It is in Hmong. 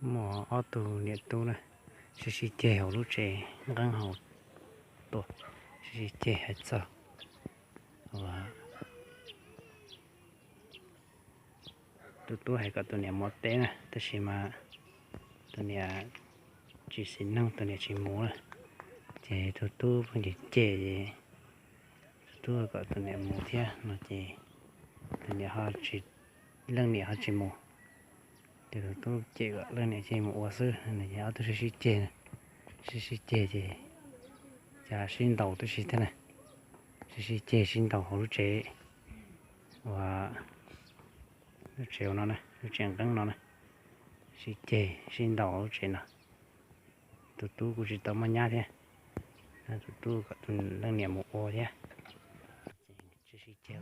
Muaj ob tug niam tub na, sib sib ceg hauv lub tsev nqeeb hauv tuaj, sib sib ceg hais txog uas tus tub hais kom tus niam mus ua teb na, tab sis mas tus niam tsis xis neej, tus niam tsis mus na. Ces tus tub pheej cem cem ces tus tub kom tus niam mus thiab no ces tus niam ho tsis, leej niam ho tsis mus. Ces tus tub cem kom leej niam cia mus ua xwb, ces ob tug sib sib ceg, sib sib ceg ces cas sib ntaus tib si thiab na, sib sib ceg sib ntaus hauv lub tsev, uas lub tsev no na, lub tsev nqeeb no na, sib ceg sib ntaus hauv lub tsev no. Tus tub kuj tsis tau muaj nyab thiab, tus tub kom tus leej niam mus ua thiab. Tsis sib ceg